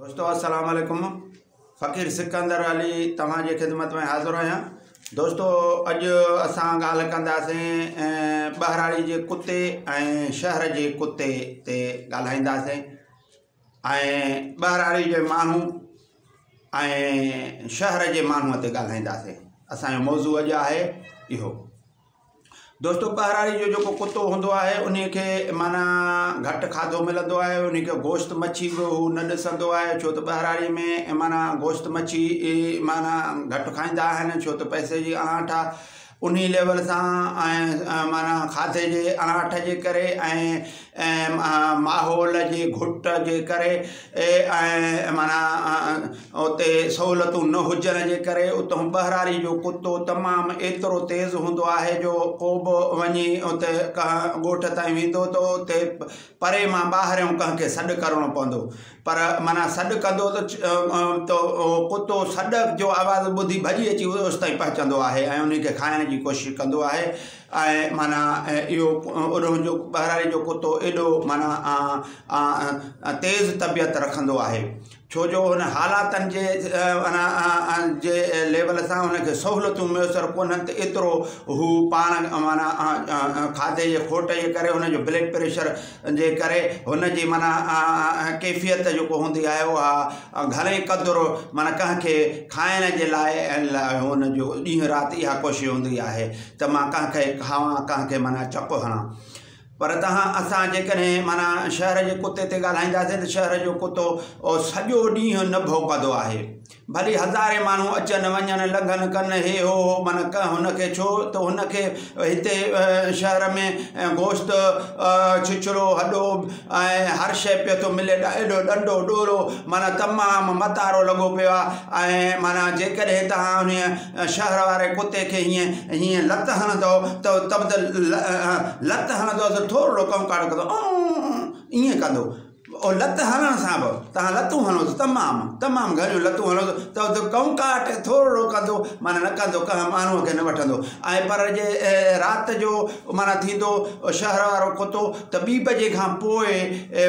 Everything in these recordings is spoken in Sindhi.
دوستو السلام عليڪم فقير سڪندر علي توهان جي خدمت ۾ حاضر آهيان دوستو اڄ اسان ڳالهه ڪنداسين ٻهراڙي جي ڪتي ۽ شهر جي ڪتي تي ڳالهائينداسين ۽ ٻهراڙي جي ماڻهو ۽ شهر جي ماڻهو تي ڳالهائينداسين اسانجو موضوع اڄ آهي اهو. دوستو ٻهراڙي جو جيڪو ڪتو هوندو آهي انهي کي معنيٰ گهٽ کاڌو ملندو آهي انهي کي گوشت مڇي به هو نه ڏسندو آهي ڇو ته ٻهراڙي ۾ معنيٰ گوشت مڇي معنيٰ گهٽ کائيندا آهن ڇو ته پئسي جي اڻاٺ آهي انهي ليول سان ۽ معنيٰ کاڌي جي اڻاٺ جي ڪري ۽ ماحول جي گهٽ جي ڪري ۽ معنيٰ اتي سهولتون نه هجڻ جي ڪري اتان ٻهراڙي جو ڪتو تمام ايترو تيز هوندو آهي جو ڪو به وڃي اتي ڪنهن ڳوٺ تائين ويندو ته اتي پري مان ٻاهريون ڪنهن کي سڏ ڪرڻو پوندو پر معنيٰ سڏ ڪندو ته ڪتو سڏ جو آواز ٻڌي ڀڄي اچي اوستائين پهچندو آهي ۽ ان کي کائڻ جي ڪوشش ڪندو آهي ۽ معنيٰ اهو اوڏهون جو ٻهراڙي جو ڪتو ايڏو معنيٰ تيز طبيعت رکندو آهي. ڇو جو هن حالاتن جي جي ليول سان هن کي سهولتون ميسر ڪونهن ته ايترو هو پاڻ معنيٰ کاڌي جي کوٽ جي ڪري هن جو بلڊ پريشر جي ڪري هن جي معنيٰ ڪيفيت جيڪو هوندي آهي اها گهڻي قدر معنيٰ ڪنهن کي کائڻ جي لاء هن جو ڏينهن رات اها ڪوشش هوندي آهي ته مان ڪنهن کي کاوان ڪنهن کي معنيٰ چڪ هڻان. پر توهان اسان جيڪڏهن معنيٰ شهر جي ڪتي تي ڳالهائينداسين ته شهر جو ڪتو سڄو ڏينهن نه ڀونڪندو آهي ڀلي هزارين ماڻهو اچن وڃن لنگهن ڪن هي هو هو معنيٰ ڪنهن هن کي ڇو ته هن کي هتي شهر ۾ گوشت ڇڇڙو هڏو ۽ هر شيء پيو ٿو ملي ايڏو ڏنڊو ڏورو معنيٰ تمام متارو لڳو پيو آهي ۽ معنيٰ جيڪڏهن توهان انهيء شهر واري ڪتي کي هيئن هيئن لت هڻندؤ ته تب ته لت هڻندؤ ته ٿورڙو ڪئونڪاٽ ڪندو ائين ڪندو او لت هڻڻ سان به توهان لتون هڻوس تمام تمام گهڻيون لتون هڻوس ته ڪئونڪاٽ ٿورڙو ڪندو معنيٰ نه ڪندو ڪنهن ماڻهوء کي نه وٺندو ۽ پر جي رات جو معنيٰ ٿيندو شهر وارو ڪتو ته ٻي بجي کان پوء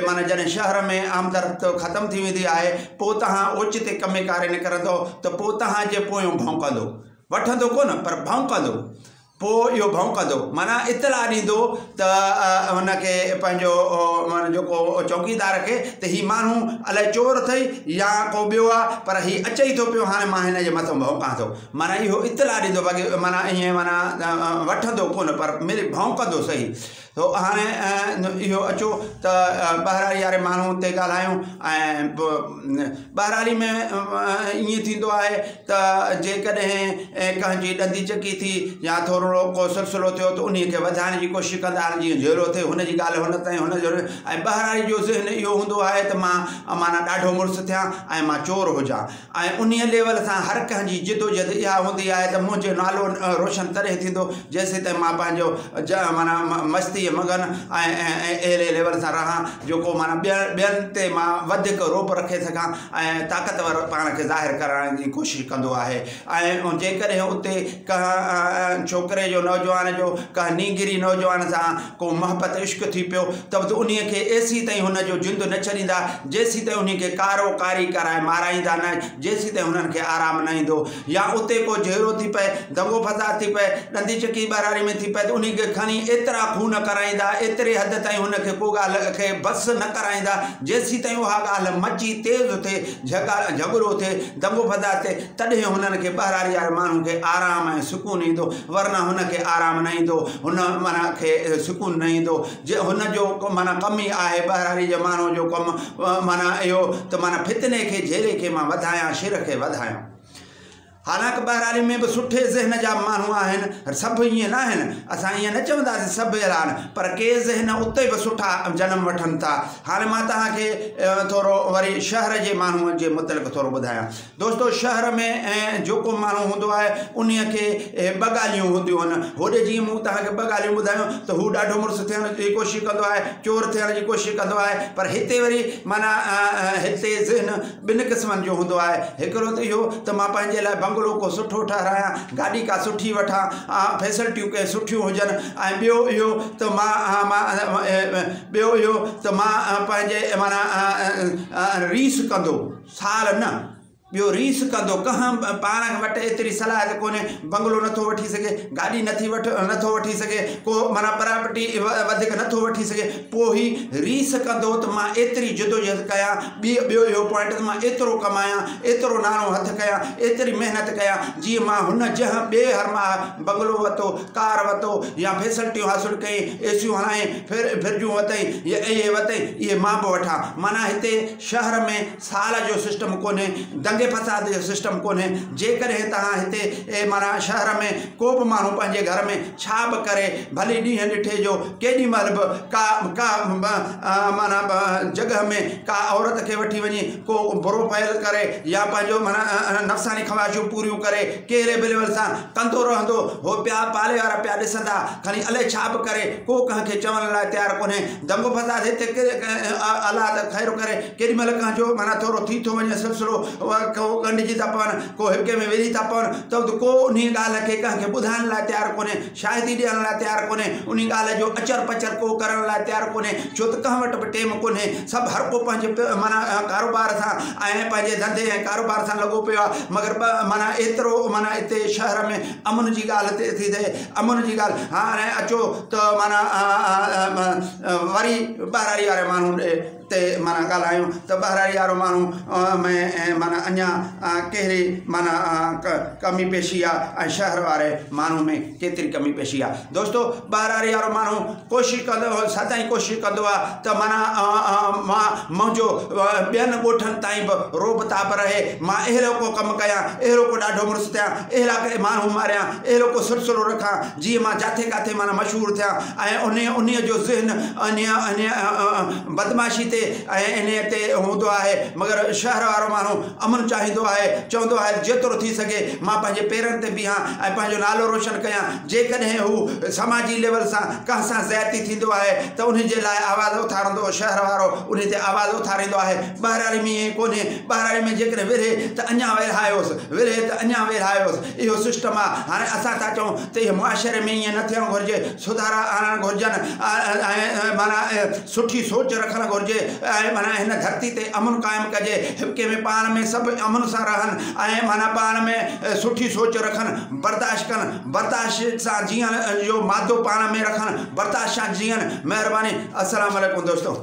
معنيٰ جڏهن شهر ۾ آمدرفت ختم ٿي ويندي آهي پوء توهان اوچتي ڪمي ڪاري نڪرندؤ ته پوء توهان جي پويون ڀونڪندو. وٺندو ڪونه پر ڀونڪندو. پوء اهو ڀونڪندو معنيٰ اطلاع ڏيندو ته هن کي پنهنجو معنيٰ جيڪو چوڪيدار کي ته هي ماڻهو الائي چور اٿئي يا ڪو ٻيو آهي پر هي اچي ئي ٿو پيو هاڻي مان هن جي مٿان ڀونڪان ٿو. معنيٰ اهو اطلاع ڏيندو باقي معنيٰ ائين معنيٰ وٺندو ڪونه پر ملي ڀونڪندو صحيح. سو هاڻي اهو اچو ته ٻهراڙي واري ماڻهو تي ڳالهايون ۽ ٻهراڙي ۾ ائين ٿيندو آهي ته جيڪڏهن ڪنهن جي ڏندي چڪي ٿي يا ٿورڙو ڪو سلسلو ٿيو ته انهي کي وڌائڻ جي ڪوشش ڪندا آهن جيئن جهيڙو ٿئي هن جي ڳالهه هن تائين هن جو ۽ ٻهراڙي جو ذهن اهو هوندو آهي ته مان معنيٰ ڏاڍو مڙس ٿيان ۽ مان چور هجان ۽ انهيء ليول سان هر ڪنهن جي جدوجھد اها هوندي آهي ته منهنجو نالو روشن تڏهن ٿيندو جيسيتائين مان پنهنجو معنيٰ مستيء مگن ۽ اهڙي ليول سان رهان جو ڪو معنيٰ ٻين تي مان وڌيڪ رعب رکي سگهان ۽ طاقتور پاڻ کي ظاهر ڪرڻ جي ڪوشش ڪندو آهي ۽ جيڪڏهن اتي ڪنهن ڇوڪري جو نوجوان جو ڪنهن نينگري نوجوان سان ڪو محبت عشق ٿي پيو ته به انهيء کي ايسيتائين هن جو جند نه ڇڏيندا، جيسيتائين انهيء کي ڪارو ڪاري ڪرائي مارائيندا نه، جيسيتائين هنن کي آرام نه ايندو. يا اتي ڪو جهيڙو ٿي پئي، دنگو فساد ٿي پئي، ڏندي چڪي ٻهراڙي ۾ ٿي پئي ته انهيء کي کڻي ايترا خون ڪرائيندا، ايتري حد تائين هن کي ڪو ڳالهه کي بس نه ڪرائيندا، جيسيتائين اها ڳالهه مچي تيز ٿئي، جهڳڙو ٿئي، دنگو فساد ٿئي، تڏهن هنن کي ٻهراڙي واري ماڻهو کي آرام ۽ سڪون ايندو، ورنه هن کي آرام نه ايندو، هن معنيٰ کي سڪون نه ايندو، جي هن جو معنيٰ ڪم ئي آهي ٻهراڙي جي ماڻهو جو ڪم معنيٰ اهو ته معنيٰ فتني کي جهيڙي کي مان وڌايان شر کي وڌايان. حالانڪ ٻهراڙي ۾ به سٺي ذهن جا ماڻهو آهن، سڀ ائين نه آهن، اسان ائين نه چونداسين سڀ اهڙا آهن، پر ڪي ذهن اتي به سٺا جنم وٺن ٿا. هاڻي مان توهان کي ٿورو وري شهر جي ماڻهو جي متعلق ٿورو ٻڌايان. دوستو شهر ۾ جيڪو ماڻهو هوندو آهي انهي کي ٻه ڳالهيون هونديون آهن هوڏي جيئن مون توهان کي ٻه ڳالهيون ٻڌايون ته هو ڏاڍو مڙس ٿيڻ جي ڪوشش ڪندو آهي چور ٿيڻ جي ڪوشش ڪندو آهي پر هتي وري معنيٰ هتي ذهن ٻن قسمن جو هوندو آهي هڪڙو ته اهو ته مان پنهنجي لاء بنگلو ڪو سٺو ٺهرايان، گاڏي ڪا سٺي وٺان، فيسلٽيون ڪي سٺيون هجن ۽ ٻيو اهو ته مان ٻيو اهو ته مان پنهنجي معنيٰ ريس ڪندو سال نه ٻيو ريس ڪندو ڪنهن پاڻ وٽ ايتري صلاحيت ڪونهي بنگلو نٿو وٺي سگهي گاڏي نٿي وٺ نٿو وٺي سگهي ڪو معنيٰ پراپرٽي وڌيڪ نٿو وٺي سگهي پوء هي ريس ڪندو ته مان ايتري جدوجهد ڪيان ٻي ٻيو اهو پوائنٽ ته مان ايترو ڪمايان ايترو ناڻو هٿ ڪيان ايتري محنت ڪيان جيئن مان هن جنهن ٻئي هر مان بنگلو ورتو، ڪار ورتو يا فيسلٽيون حاصل ڪيائين، اي سيون هڻائين، فرجون ورتائين يا اهي ورتائين، اهي مان به وٺان. معنيٰ هتي شهر ۾ سال جو سسٽم ڪونهي، دنگي فساد جو سسٽم ڪونهي. جيڪڏهن توهان هتي معنيٰ شهر ۾ ڪو به ماڻهو پنهنجي گهر ۾ ڇا به ڪري، ڀلي ڏينهن ڏٺي جو ڪيڏي مهل به ڪا ڪا معنيٰ جڳهه ۾ ڪا عورت کي وٺي وڃي ڪو برو فعل ڪري يا پنهنجو معنيٰ نفساني خواهشون پوريون ڪري، ڪهڙي به ليول سان ڪندو رهندو هو پيا پاڙي وارا پيا ڏسندا کڻي الائي ڇا به ڪري ڪو ڪنهن کي چوڻ لاء تيار ڪونهي دنگو فساد هتي الله ته خير ڪري ڪيڏي مهل ڪنهن جو معنيٰ ٿورو ٿي ٿو وڃي سلسلو ڪو ڳنڍجي ٿا پون ڪو هٻڪي ۾ ويهي ٿا پون ته ڪو انهي ڳالهه کي ڪنهن کي ٻڌائڻ لاء تيار ڪونهي شاهدي ڏيڻ لاء تيار ڪونهي، انهي ڳالهه جو اچر پچر ڪو ڪرڻ لاء تيار ڪونهي، ڇو ته ڪنهن وٽ به ٽيم ڪونهي، سڀ هر ڪو پنهنجي معنيٰ ڪاروبار سان ۽ پنهنجي ڌنڌي ۽ ڪاروبار سان لڳو پيو آهي، مگر معنيٰ ايترو معنيٰ هتي شهر ۾ امن جي ڳالهه ٿي ٿئي، امن جي ڳالهه هاڻي اچو ته معنيٰ وري ٻهراڙي واري ماڻهو ڏي. تي معنيٰ ڳالهايون ته ٻهراڙي وارو ماڻهو ۾ معنيٰ اڃا ڪهڙي معنيٰ ڪمي پيشي آ ۽ شهر واري ماڻهو ۾ ڪيتري ڪمي پيشي آ دوستو ٻهراڙي وارو ماڻهو ڪوشش ڪندو سدائين ڪوشش ڪندو آ ته معنيٰ مان منهنجو ٻين ڳوٺن تائين به رعب تاب رهي مان اهڙو ڪو ڪم ڪيان اهڙو ڪو ڏاڍو مڙس ٿيان اهڙا ڪي ماڻهو ماريان اهڙو ڪو سلسلو رکان جيئن مان جاٿي ڪاٿي معنيٰ مشهور ٿيان ۽ انهيء جو ذهن انهيء بدمعاشي تي ۽ انهيء تي هوندو آهي، مگر شهر وارو ماڻهو امن چاهيندو آهي، چوندو آهي ته جيترو ٿي سگهي مان پنهنجي پيرن تي بيهان ۽ پنهنجو نالو روشن ڪيان، جيڪڏهن هو سماجي ليول سان ڪنهن سان زيادتي ٿيندو آهي ته انهي جي لاء آواز اٿارندو شهر وارو انهي تي آواز اٿاريندو آهي، ٻهراڙي ۾ ائين ڪونهي، ٻهراڙي ۾ جيڪڏهن ورهي ته اڃا ورهايوس، ورهي ته اڃا ورهايوس. اهو سسٽم آ هاڻي اسان ٿا چئون ته اهي معاشري ۾ ائين نه ٿيڻ گهرجي سڌارا آڻڻ گهرجن ۽ معنيٰ سٺي سوچ رکڻ گهرجي ۽ معنيٰ هن ڌرتي تي امن قائم ڪجي هڪ ۾ پاڻ ۾ سڀ امن سان رهن ۽ معنيٰ پاڻ ۾ سٺي سوچ رکن برداشت ڪن برداشت سان جيئڻ جو مادو پاڻ ۾ رکن برداشت سان جيئن مهرباني السلام عليڪم دوستو.